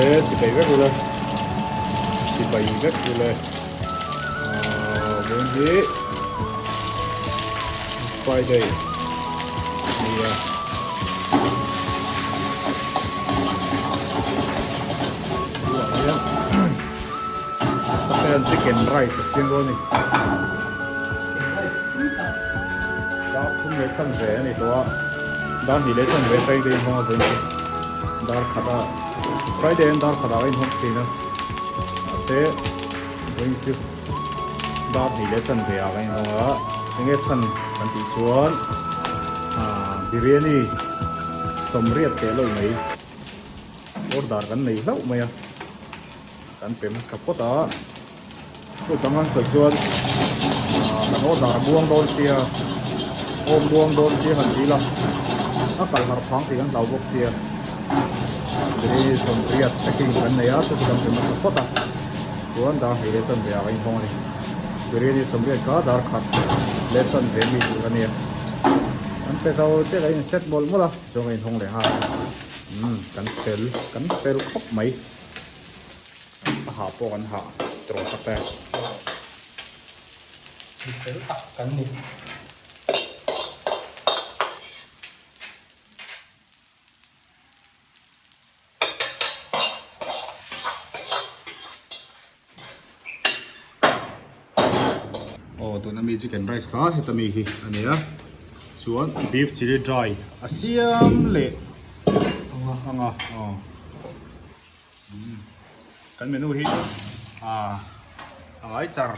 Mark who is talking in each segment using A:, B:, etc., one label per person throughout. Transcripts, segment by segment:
A: Awle sipai vek ula sipai vek ula ahh vawiin hi Friday a ni a. Tunah hian hian chicken rice a siam dawn a ni. Dar thum leh chan ve a ni tawh a, dar hnih leh chan ve Friday inhawng a vawiin chu dar khat a Friday hian dar khat ah a inhawng thin a, mahse vawiin chu dar hnih leh chan ve ah ka inhawng a, enge chhan kan tih chuan ah biryani sawmriat teh lo mai order kan nei hlauh mai a, kan pe hmasa phawt a. Chu dang an sawi chuan kan order a buang dawn sia, awm buang dawn sia han ti ila a kal harh phang tih kan hlau bawk sia. Biryani sawmriat packing kan nei a, chu chu kan pe hmasa phawt a, chuan dar hnih leh chanve ah ka inhawng a ni. Biryani sawmriat kha dar khat leh chanve mi tur a nia. An pe zo chiah ka in set mawlh mawlh a, chuan ka inhawng leh nghal a, umm kan fel kan fel khawp mai. A hah pawh kan hah tawh tak e.
B: Mi fel tak kan ni.
A: Aw tuna mi chicken rice kha heta mi hi a ni a chuan beef chilli dry a siam leh anga anga aw. Kan menu hi a ngai char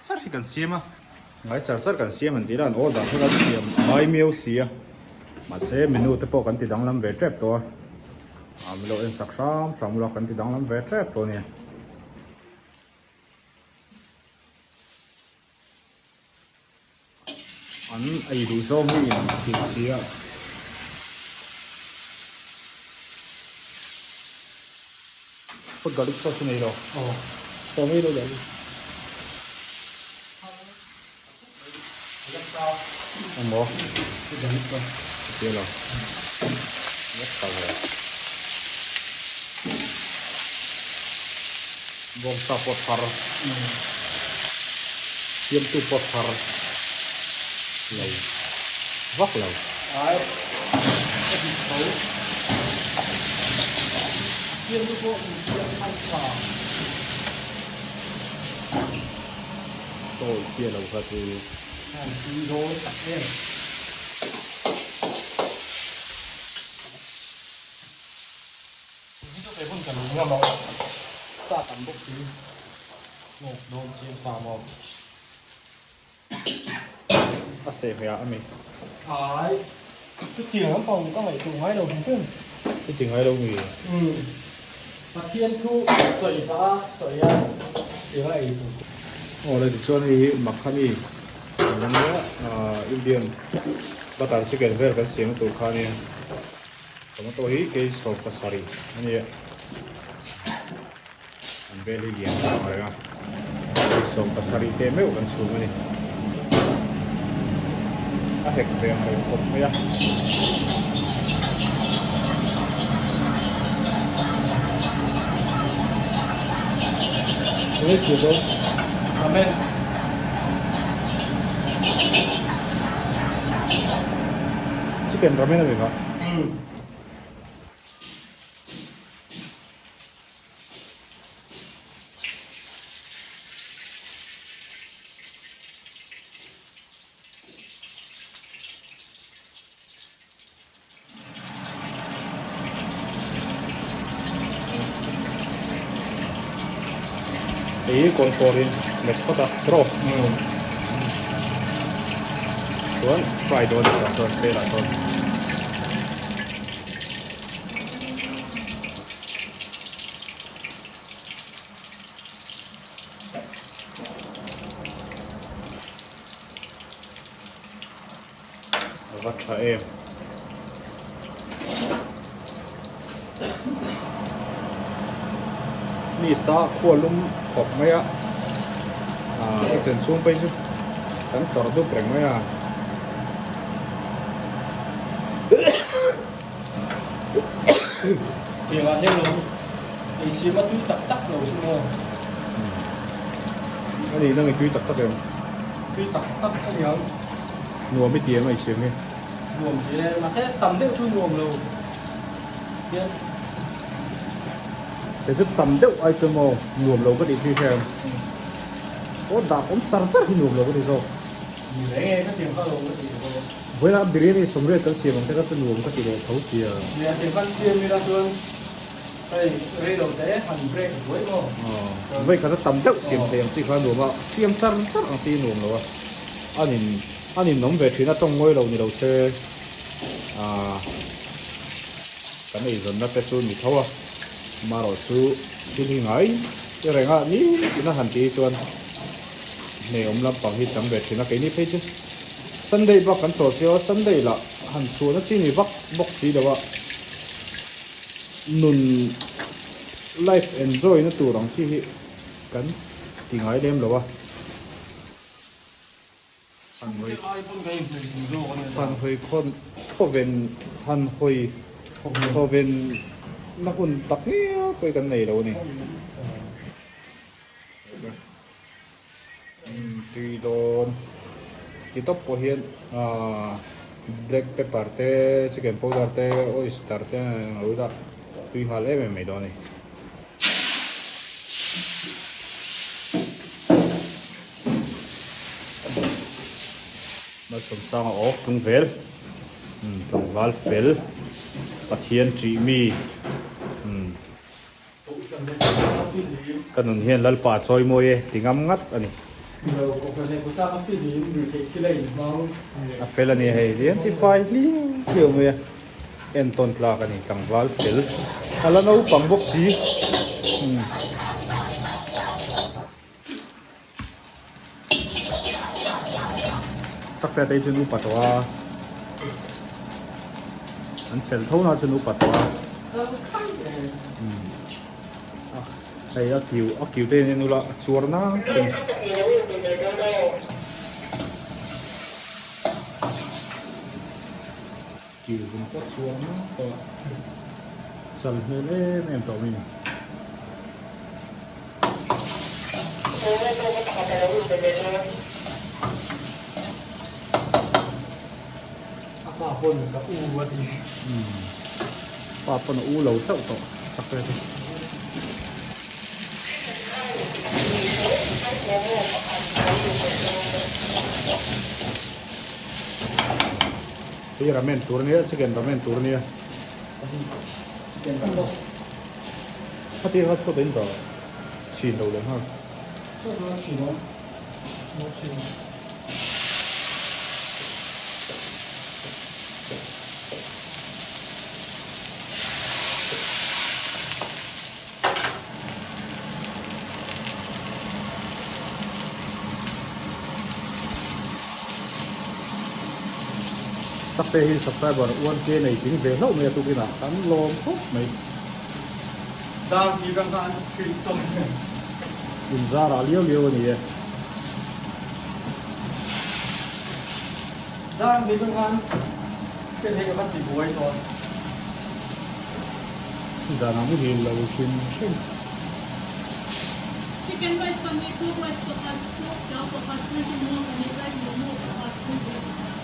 A: char hi kan siam a, ngai char char kan siam an tih lah an order kha kan siam a ngai miau si a, mahse menu te pawh kan ti danglam ve tep tawh a, ah min lo en sak hram hram ula kan ti danglam ve tep tawh a nia. An ei duh zawng hi in tih si a. Hot garlic sauce a nei lo.
B: Aw, saw mai lo dah ni.
A: Emaw.
B: Hot garlic sauce.
A: Tia lo. Vek tha ve. Bawngsa pawh thar. Siamtu pawh thar lo vak lo.
B: Ai a dik tho. Siamtu pawh in siam thar tha.
A: Tawi chiah lo kha chu.
B: An tui dawn tak em. Hi chu kei hun ka lo ngam a, sa tam bawk si ngawk dawn chiang sa maw.
A: A seh hmeh ah a mi.
B: Ai, chutiang lampang ka ngaihtuah ngai lo hrim hrim.
A: I ti ngai lo mi?
B: Umm, Pathian thu sawi pah a sawi a, tiang a ei tur.
A: Aw le tichuan hei hi makhani kan la nia, Indian butter chicken vel kan siam na tur kha ania. Tomato hi kei 17 a ni a, an vel hi lian tak ang reng a, kei 17 te meuh kan chhum a ni, a hek ve ang reng khawp mai a.
B: Amen.
A: Chicken ramen a ni kha. Hei kawn fawrin met phawt a draw. Chuan fry dawn tah chuan tel ah chuan. A va tha em. Mi sa khua lum khawp mai a, ah ka chen chhung phei chu kan tawrh dup reng mai a.
B: Tiangah hian lo. Ei siam a tui tak tak lo chu maw?
A: A nih nang i tui tak tak em?
B: Tui tak tak a niang.
A: Nuam i ti em a i siam hi?
B: Nuam ti e, mahse tam deuh chu nuam lo hian.
A: Kei chu tam deuh ai chuan maw nuam lo ka tih chi hria em? Aw dah awm char char hi nuam lo ka ti zawk.
B: Ni reng e, ka tiang kha lo ka ti zawk.
A: Vawiinah biryani sawmriat kan siam ang te kha chu nuam ka ti leh tho sia.
B: Nia, tiang khan siam ila chuan hei rei lo te han break buai maw.
A: Aw, vawi khat a tam deuh siam thei ang chi kha nuam a, siam char char ang chi nuam lo a, a nin a ninawm ve thin a tawng ngawi lo ni lo se ah kan eizawnna te chu ni tho a, marawh chu thil hi ngai reng a ni tina han tih hi chuan. Hne awm lampang hi chang ve thin a, keini phei chu Sunday bak kan chawl si a, Sunday lah han chhuahna chi ni vak bawk si lo a, nun life enjoy na tur ang chi hi kan ti ngai lem lo a. Han hawi khawven han hawi khawven na hun tak ngial pawh hi kan nei lo a ni. Tui dawn ti tawp pawh hian ahh black pepper te chicken powder te oyster te a lo dah tui nghal em em mai dawn a ni. Malsawmsanga aw tlungvel tlangval fel Pathian ṭih mi umm. Ka nun hian Lalpa a chawi mawi e ti ngam ngat a ni. A fel a ni hei lian ti fai hliau hliau mai a, entawn tlak a ni tlangval fel a la naupang bawk si. Sakte te hi chu nupa tawh a, an fel tho na chu nupa tawh a. Hei a kiu a kiu te hian ula a chuar nang te ni. Kiu vun pawh chuar nang tawh a, chal hmel em em tawh mai ni.
B: A pa pawn ka u a ti.
A: Pa pawn a u lo chauh tawh tak ve chu. Hei ramen tur ania chicken ramen tur ania.
B: Chicken ramen.
A: Khati kha chhuat a in dah chhin lo leh nghal.
B: Chhuat chu a chhin awm. Maw chhin.
A: Sakte hi subscriber 1K nei tling ve hlauh mai a tukinah kan lawm khawp mai.
B: Dar ti rang kha an hrilh tawh.
A: Inzar ah liau liau a ni e.
B: Dar ti rang khan hriat theih ka van ti buai tawh.
A: Zanah muhil lo hrim hrim.
C: Chicken rice pahnih, pork rice pakhat, pork chao pakhat, spicy momo pahnih, rice momo pakhat, sweet bread pakhat.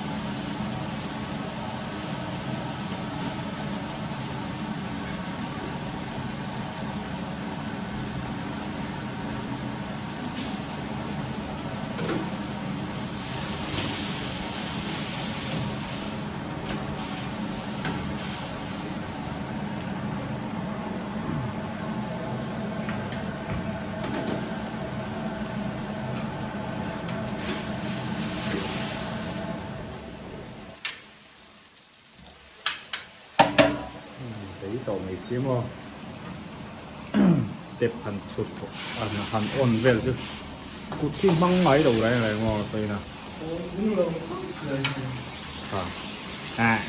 A: Zei tawh mai si maw tep han chhut an han on vel chu kut hi hmang ngai lo reng reng maw sawiin a ah.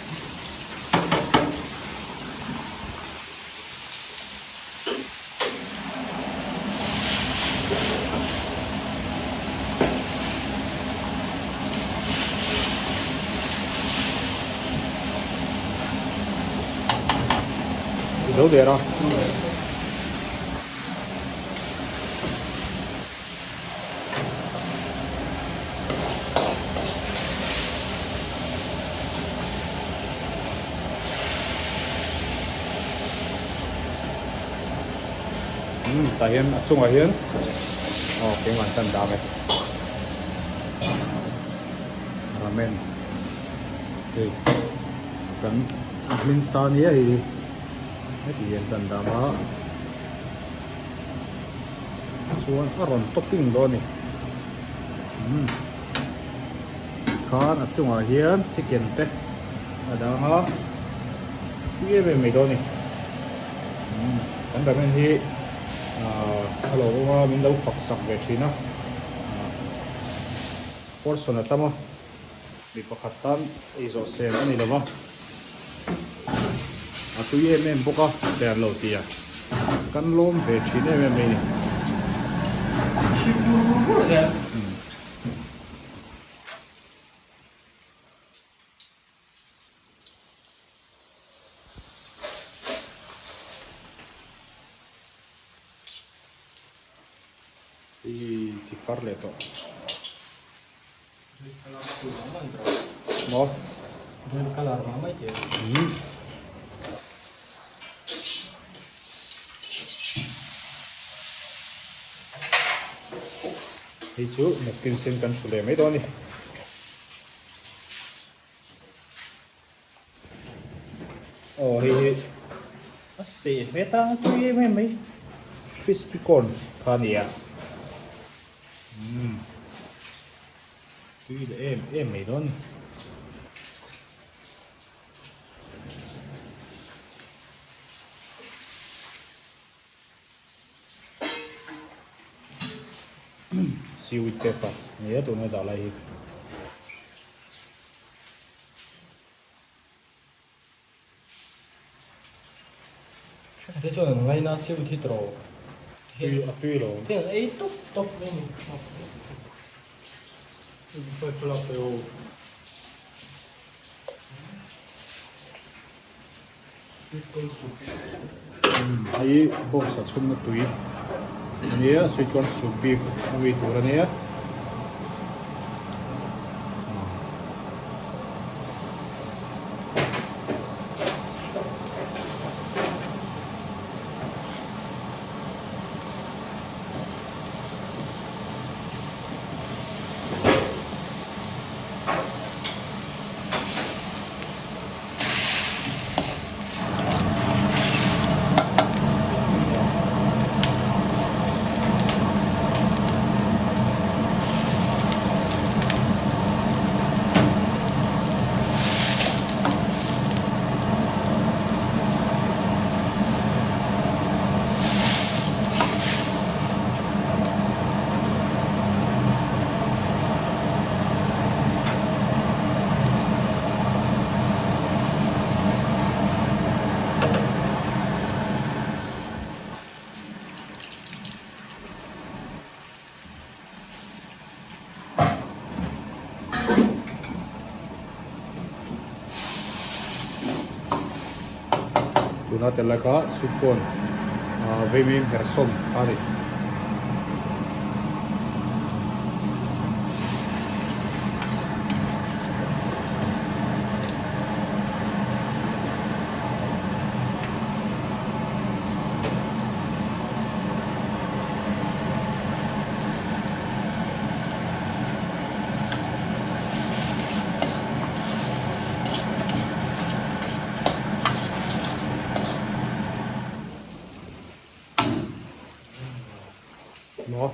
A: Zo der a. Tah hian a chungah hian aw keimah an tan dam e. Ramen hei kan a hmin sa nia hei hi heti hian tan dam a chuan a rawn topping dawn a ni umm khan a chungah hian chicken te a dang a tui em em mai dawn a ni umm kan ramen hi ahh a lo awm a min lo fak sak ve thin a. Portion a tam a, mi pakhat tan ei zawh sem a ni lo va, a tui em em bawk a, ter lo tia kan lawm ve thin em em mai a ni. I ti far leh tawh. Maw?
B: Green color mah mai te.
A: Hmm. Hei chu napkin sen kan hru leh mai dawn a ni. Aw hei hi a seh hmet a tui em em mai crispy corn kha a ni a umm tui leh em em mai dawn a ni. Seaweed paper a ni a tuna dah lai hi.
B: Hriat te chuan an ngaina seaweed hi tawh
A: Tui a tui lo.
B: Hian an ei tawp tawp mai a ni.
A: Hei bawngsa chhumna tui a nia sweet corn soup beef a mi tur a nia. Tuna tel lai kha sweet corn vei mai herhsawm kha a ni. Maw?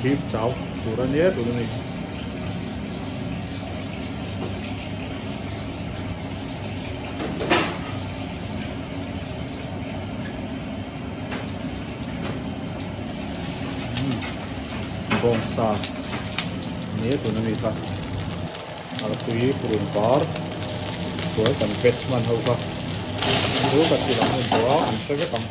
A: Beef chau tur a nia tun a ni. Bawngsa nia tun a ni kha. Artui purun par chuan kan veg hman ho kha chu kan ti lang hun tawh a an hre vek ang.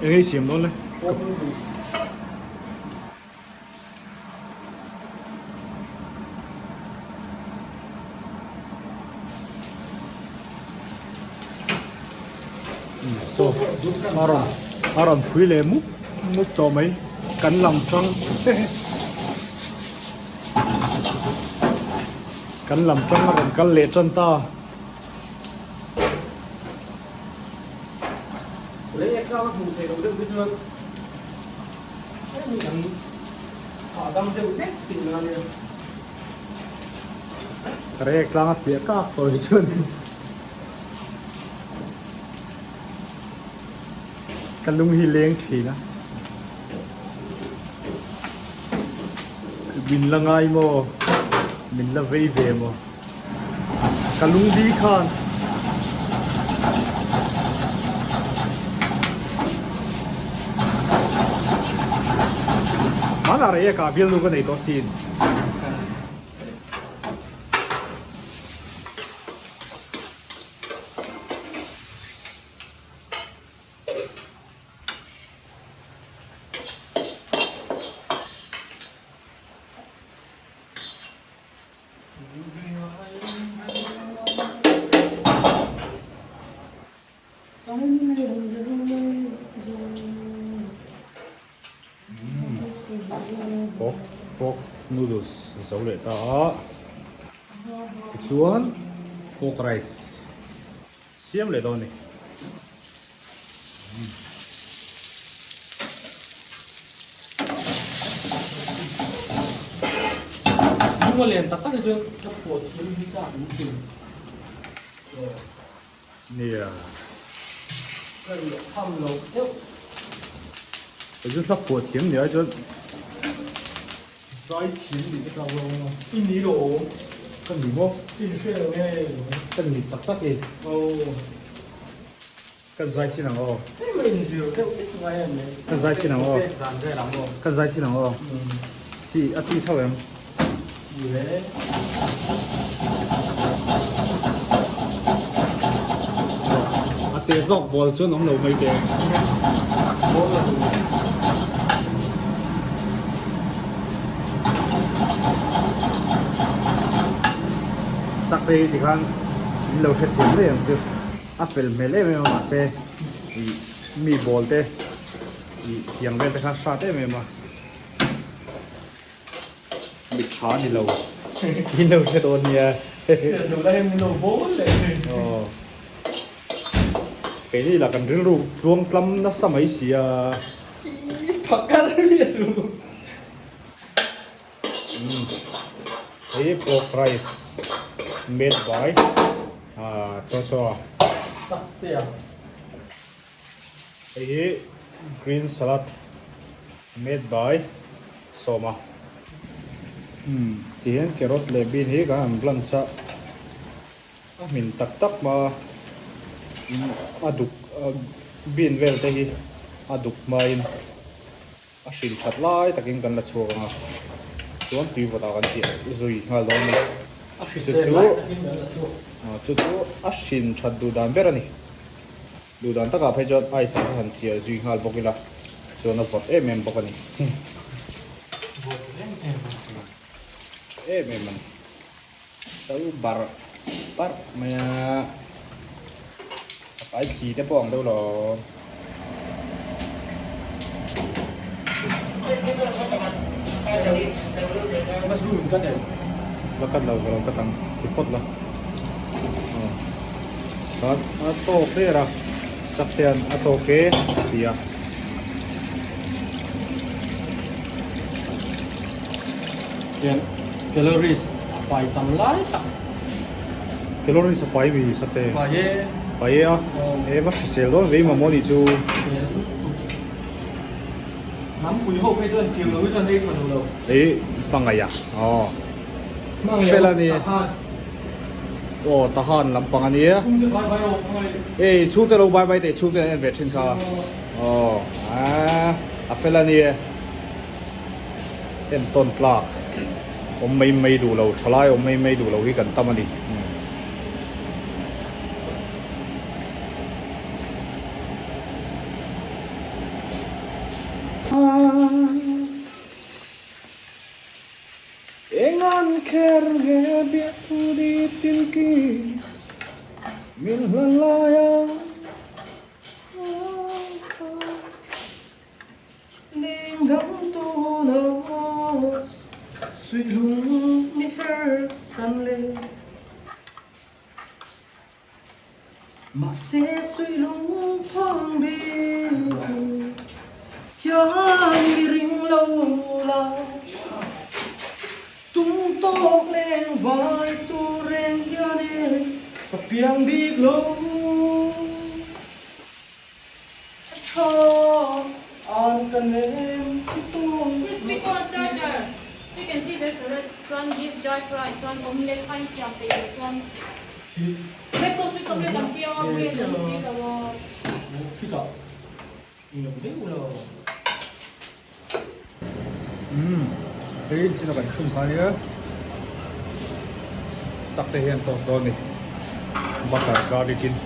A: Eng ei siam dawn le? Saw a rawn a rawn phui leh mup mup tawh mai kan lam tang kan lam tang a rawn kal leh tan ta.
B: Lei a tlang a hmuh theih loh deuh hi chuan hemi an hahdam deuh hlek tih na ania.
A: Rek tlang a piah kak tawh hi chuan ka lung hi leng thin a. Min la ngai maw? Min la vei ve maw? Ka lung bi khan Hmanah rei a kah bialnu ka nei tawh sin. Pork pork noodles zo leh ta a tichuan pork rice siam leh dawn a ni.
B: Lunga lian tak tak hi chuan ka phuah thiam hi chak an ti.
A: Nia.
B: Ka riah tham lo deuh.
A: Kei chu hla phuah thiam ni ai chuan zai thiam nih ka tlak zawk ang a.
B: I ni lo awm.
A: Ka ni maw?
B: I ni hre lo nge?
A: Ka ni tak tak e.
B: Aw.
A: Kan zai chin ang aw.
B: Hei mai in zir deuh vek ngai em le.
A: Kan zai chin ang aw.
B: Dan vel ang aw.
A: Kan zai chin ang aw. Chi a chi tho em?
B: Chi le.
A: A te zawk ball chuan awm lo mai te.
B: Ball la duh.
A: Tak te hi tikhan min lo hrethiam mai ang chu. A fel hmel em em a mahse ih mi ball te ih tiang vel te kha hrat em em a mit tha a ni lo in lo hre dawn nia aw keini lah kan rilru tluang tlam nasa mai si a. Hei pork rice made by chaw chaw hei hi green salad made by. sawm a. Umm tihian carrot leh bean hi kan han blanch a, a hmin tak tak hma a duk bean vel te hi a duk hmain a hrin that lai takin kan la chhuak ang a, chuan tui vawtah kan chiah zui nghal dawn a ni. Chu chu chu chu a hrin that duh dan ber a ni. Duh dan takah phei chuan ice ah kha han chiah zui nghal bawk ila chuan a vawt em em bawk a ni.
B: Vawt em em a ni.
A: Tha em em a ni. So barh barh mai a, chakai thli te pawh ang deuh lo. La cut lo ka lo cut ang ti phawt la. Chuan a tawk der a, sak te hian a tawk e a ti a.
B: Hian calories a pai tam lai tak.
A: Calories a pai mi sak te.
B: Pai e.
A: Pai e a. E va hrisel dawn vei mamawh nih chu.
B: Hnam pui ho phei chuan thiam lo hi chuan ei tha duh lo.
A: Ei hmangaih a. Aw. Fel a ni. Aw Tahan lampang a nia.
B: Chhungte bai bai aw hmangaih.
A: Ei chhungte lo bai bai teh chhungte an en ve thin kha. Aw a fel a ni e. Entawn tlak awm mai mai duh lo thalai awm mai mai duh lo hi kan tam a ni. Eng an kher nge biak thu di tin ki min hlan lai a
B: Ling dang tu lo suih lung mi her san le. Mahse suih lung phang bik hian mi ring lo la, tum tawk leng vai tur reng hian e ka piang bik lo. A tha an ka nem chi tawk
C: Crispy corn starter, chicken Caesar salad, chuan beef dry fry, chuan omelette a insiam peih leh chuan red toast chu chocolate ang piang a bread awm si lo a.
A: Umm hei chin a kan chhun kha nia sak te hian toast dawn a ni butter garlic in.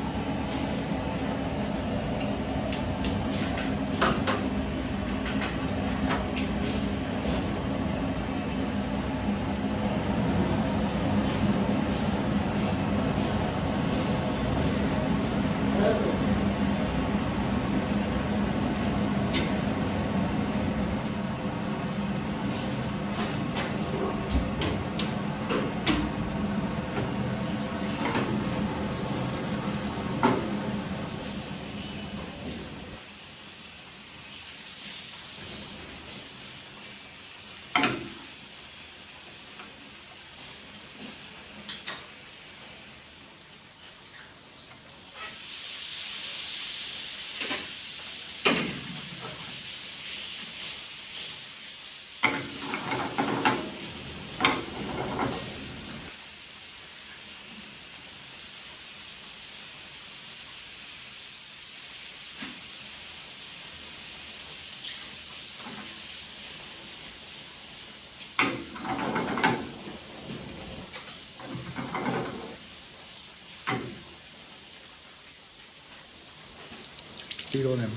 A: Tui dawn em?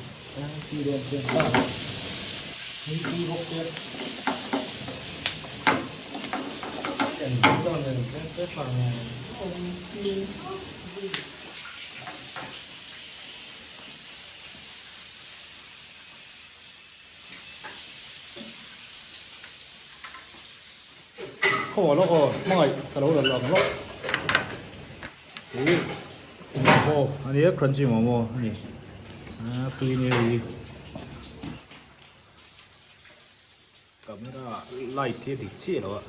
B: Tui dawn chiang ta. Tui tui bawk te. En dawn nen pepper nen.
A: Khaw lawk aw hmangaih ka lo la lang lawk ih momo a nia crunchy momo a ni a tui nia hei hi camera light hi a dik chiah lo a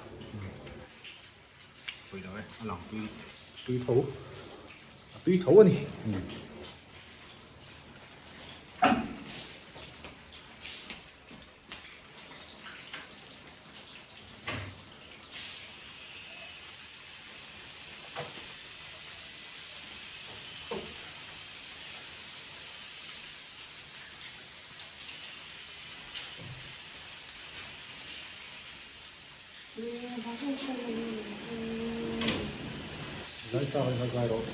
A: pawi lo e a lang tui tui tho a tui tho a ni. Zai chak in a zai rawh.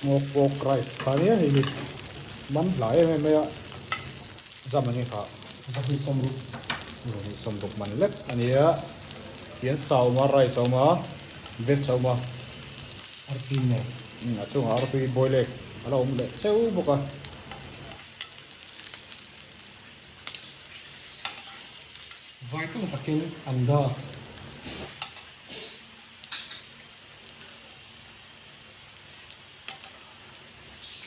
A: Ngawk pork rice kha nia hei hi man hla em em mai a jam a ni kha zahnih sawmruk zahnih sawmruk man lek a ni a tihian sa a awm a rice a awm a veg a awm a
B: artui nen
A: a chungah artui boil egg a la awm leh cheu bawk a.
B: Vai tum takin an dah.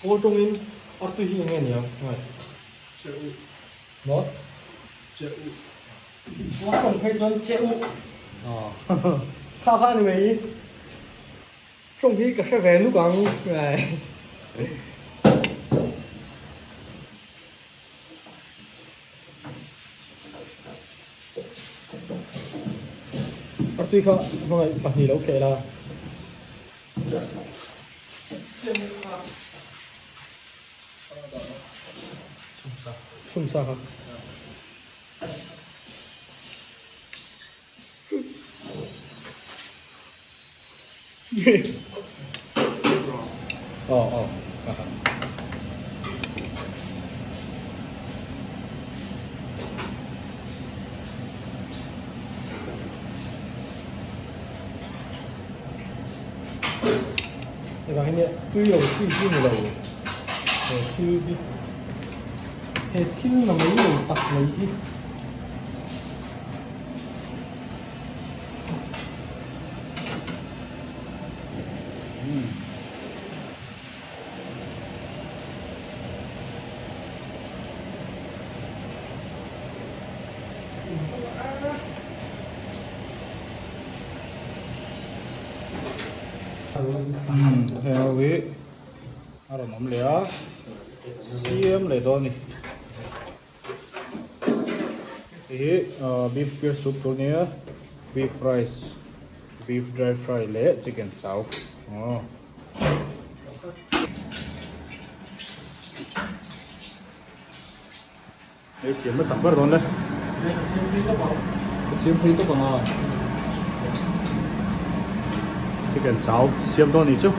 B: Kawl tawngin artui hi enge nia ngai? Che u. Maw? Che u. Kawl tawng phei chuan che u. Kha kha ni mai. Tawng hi ka hre ve nuk ang ngai. Artui kha hmangaih pahnih lo khel a. Chhumsa kha.
A: Aw aw
B: Hei vang hian tui lo chi hi ni lo he thil hi he thil na mai lo tak mai hi.
A: Hei ho hi a rawn awm leh a siam leh dawn a ni. Hei hi beef pure soup tur nia beef rice beef dry fry leh chicken chow aw. Hei siam hmasak ber dawn le. Ka siam phei tawp ang a. Chicken chow siam dawn nih chu.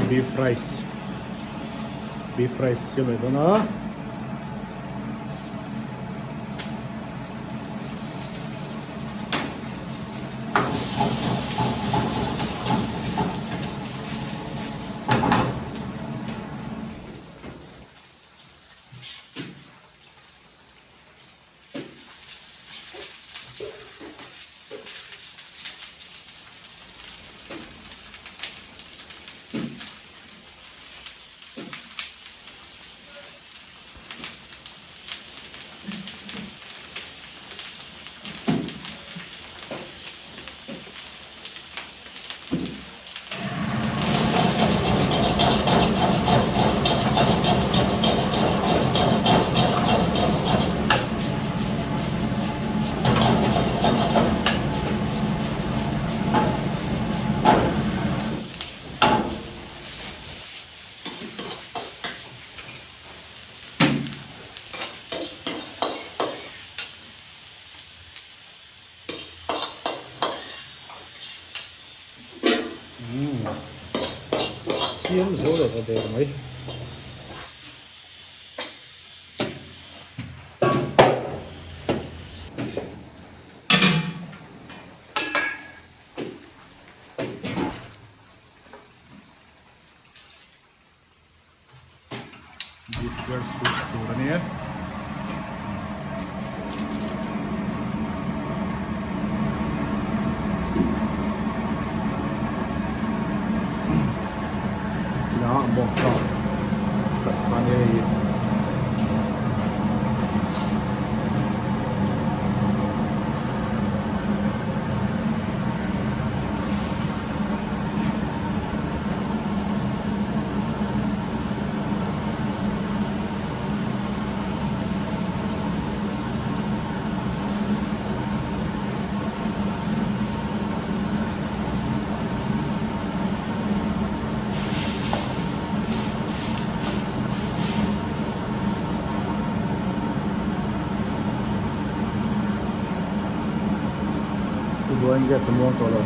A: Beef rice beef rice siam leh dawn a. Siam zo leh ta der mai. Beef ber soup tur a nia. Chilangah bawngsa cut kha nia hei hi. Buain gas a muang tawh lo.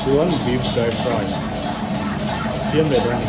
A: Tichuan beef dry fry siam leh dawn a ni.